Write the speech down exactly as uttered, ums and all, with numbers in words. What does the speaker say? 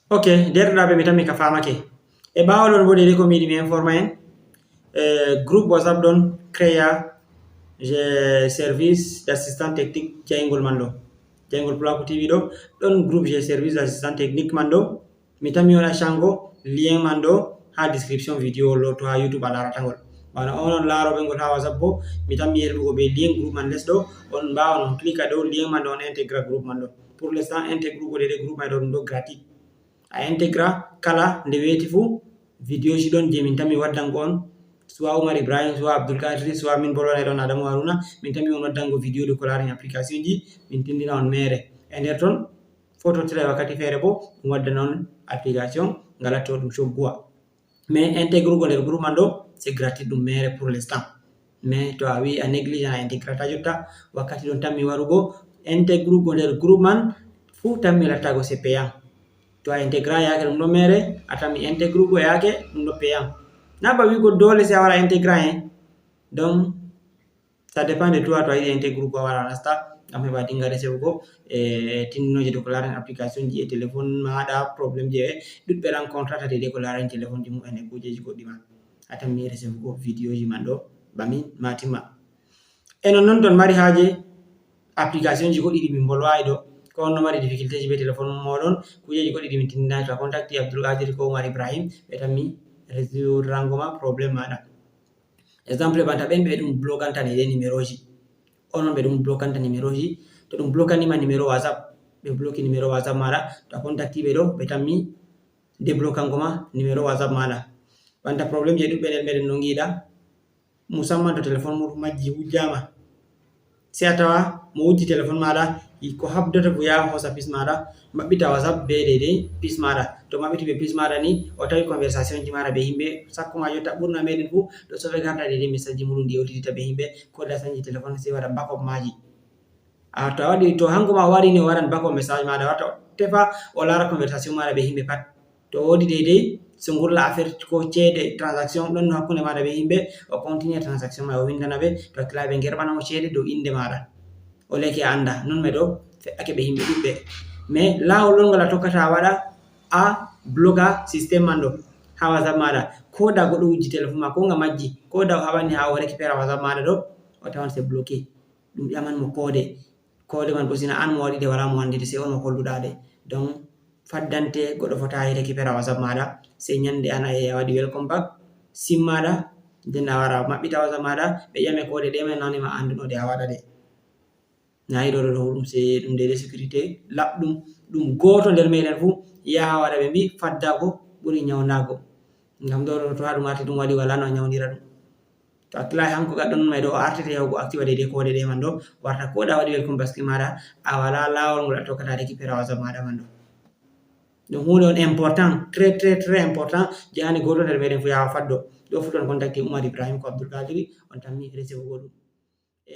Ok, deerɗiraaɓe, mi tammi ka faamake. E ɓaawo ɗon, woodi ko mi yiɗi mi informa en. Eh, groupe WhatsApp ɗon créa je service d'assistant technique jayngol man ɗo. Jayngol Pulaaku T V ɗo, ɗon groupe je service d'assistant technique man ɗo. Mi tammi on accango lien man ɗo haa description vidéo ɗo to haa YouTube a laarata ngol. Bana on on laarooɓe ngol haa WhatsApp bo, mi tammi heɓugo be lien groupe man les ɗo, on mbaawan on cliquer dow lien man ɗo, on intégra groupe man ɗo. Pour l'instant, intégrugo ɗe groupe man ɗo ɗum ɗo gratuit. A intégra kala nde weeti fu, vidéo ji ɗon je min tammi waddango on, soit Umar Ibrahim, soit Abdul Kadiri, soit min bo ɗon Adamu Haruna, min tammi on waddango vidéo ɗo ko laarani application ji, min tindina on mere. E nder ton, fototiray wakkati feere bo, ɗum waddana on application, nga latto ɗum cogguwa. Mais intégrugo nder groupe man ɗo, c'est gratuit, ɗum mere pour l'instant. Mais to a wi a négligent a intégrata jotta, wakkati ɗon tammi warugo, intégrugo nder groupe man fu tammi lattago c'est payant. To a intégra yaake ɗum ɗo mere, a tammi intégrugo yaake ɗum ɗo payant. Na ba wigo dole sai a wara intégra, hein. Donc, ça dépend de toi, to a yiɗi intégrugo a wara a nasta, ngam heɓa dinga recevugo, e, tindinooje ɗo ko laarani application ji e téléphone maɗa, problème je ɗuɗɓe rencontrata de ko laarani téléphone ji mumen e kujeji goɗɗi ma. A tammi recevugo vidéo ji man ɗo, ba min, ma timma. E non non ton mari haaje application ji goɗɗi ɗi min mbolwayi ɗo, ko on no mari difficulté ji be téléphone moɗon, kujeji goɗɗi ɗi min tindinayi to a contacti Abdul Qadir ko Umar Ibrahim, ɓe tammi résoudrango ma problème maɗa. Exemple, banta ɓen ɓe ɗum blokanta ɗe numéro ji. Onon ɓe ɗum blokanta numéro ji. To ɗum blokanima numéro WhatsApp, ɓe bloki numéro WhatsApp maɗa. To a contacti ɓe ɗo, ɓe tammi déblokango ma numéro WhatsApp maɗa. Banta problème je ɗuɗɓe nder meɗen no ngiɗa, musamman to téléphone muɗum majji wujjama. Sai a tawa mo wujji téléphone maɗa, ko habdata ko yaha hosa pis maɗa, maɓɓita WhatsApp be deydey pis maɗa. To maɓɓiti be pis maɗa ni, o tawi conversation ji maɗa be himɓe, sakko ma jotta ɓurna meɗen fu, ɗo sauvegarda deydey message ji muɗum ɗi o yewtidita be himɓe, ko da sanji téléphone sai waɗa backup maji. A to a waɗi, to hanko ma o wari ni o waɗan backup message maɗa, watta o tefa o lara conversation maɗa be himɓe pat. To woodi deydey, so ngulla affaire ko ceede transaction ɗon no hakkunde maɗa be himɓe, o continue transaction ma, o windana ɓe, to hakkilaaɓe ngerɓana mo ceede dow inde maɗa. O leke a anda, non me ɗo fe'ake be himɓe ɗuɗɓe. Mais laawol ɗon ngol a tokkata a waɗa, a bloka système man ɗo ha WhatsApp maɗa. Ko da goɗɗo wujji téléphone ma, ko nga majji, ko da o haɓani ha o récupéra WhatsApp maɗa ɗo, o tawan c'est bloqué. Ɗum ƴaman mo koode. Koode man bo sina an mo waɗi de, wala mo andi de, sai on mo holluɗa de. Donc, faddante goɗɗo fota récupéra WhatsApp maɗa, sai nyande an a yehi a waɗi welcome back, sim maɗa, nden a wara maɓɓita WhatsApp maɗa, ɓe ƴame koode ɗe man nane ma anduno de a waɗa de. Na yiɗo ɗo ɗum sai ɗum deydey sécurité, laɓɗum, ɗum gooto nder meɗen fu yaha waɗa, ɓe mbi faddaago ɓuri nyawnaago. Ngam ɗo ɗo to ha ɗum arti ɗum waɗi wala no a nyawndira ɗum. To hakkilaaɓe hanko gaɗɗo non may ɗo o artete yahugo activa deydey koode ɗe man ɗo, warta ko da waɗi welcome basket maɗa, a wala laawol ngol a tokkata récupéra WhatsApp maɗa man ɗo. Ɗum huunde on important, très, très, très important, je hani gooto nder meɗen fu yaha faddo. Ɗo fu ton contacté Oumar Ibrahim ko Abdoul Kadiri, on tammi recevugo ɗum. E